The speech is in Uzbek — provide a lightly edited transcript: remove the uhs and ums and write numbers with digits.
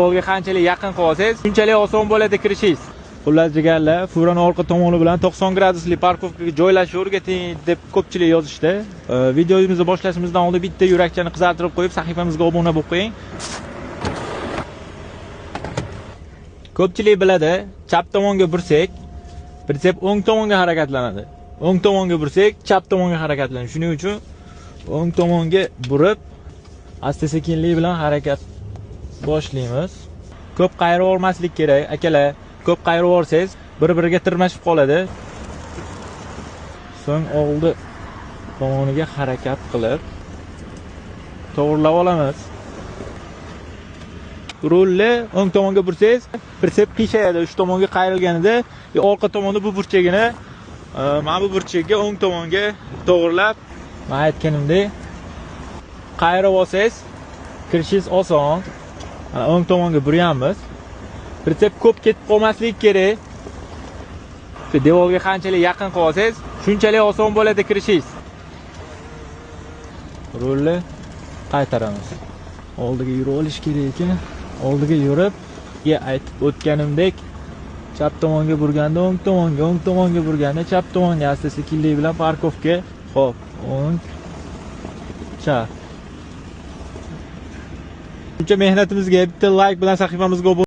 Polga qanchalik yaqin qilib olsangiz, shunchalik oson bo'ladi kirishingiz. Xullas jigarlar, furani orqa tomoni bilan 90 gradusli parkovkaga joylashib o'rgating deb ko'pchilik yozishdi. Videomizni boshlashimizdan oldin bitta yurakchani qizartirib qo'yib, sahifamizga obuna bo'lib qo'ying. Ko'pchilik biladi, chap tomonga bursak, pritsep o'ng tomonga harakatlanadi. O'ng tomonga bursak, chap tomonga harakatlanadi. Shuning uchun o'ng tomonga burib, asta-sekinlik bilan harakat boshlaymiz. Ko'p qayirib yubormaslik kerak, akalar. Ko'p qayirib yuborsangiz, bir-biriga tirmashib qoladi. So'ng oldi tomoniga harakat qilib to'g'rilab olamiz. Rulni o'ng tomonga bursangiz, pritsep qiyshayadi, uch tomonga qayrilganida, orqa tomonda bu burchagini, mana bu burchakka o'ng tomonga to'g'rilab, men aytganimdek, qayirib olsangiz, kirishingiz oson. Mana o'ng tomonga buryapmiz. Pritsep ko'p ketib qolmasligi kerak. Shu devorga qanchalik yaqin qilib olsangiz, shunchalik oson bo'ladi kirishingiz. Rulni qaytaramiz. Oldiga yurib olish kerak ekan. Oldiga yurib, aytib o'tganimdek, chap tomonga burganda o'ng tomonga, o'ng tomonga burganda chap tomonga asta-sekinlik bilan parkovka. Xo'p, o'ng, chap. Shuncha mehnatimizga bitta like bilan sahifamizga obuna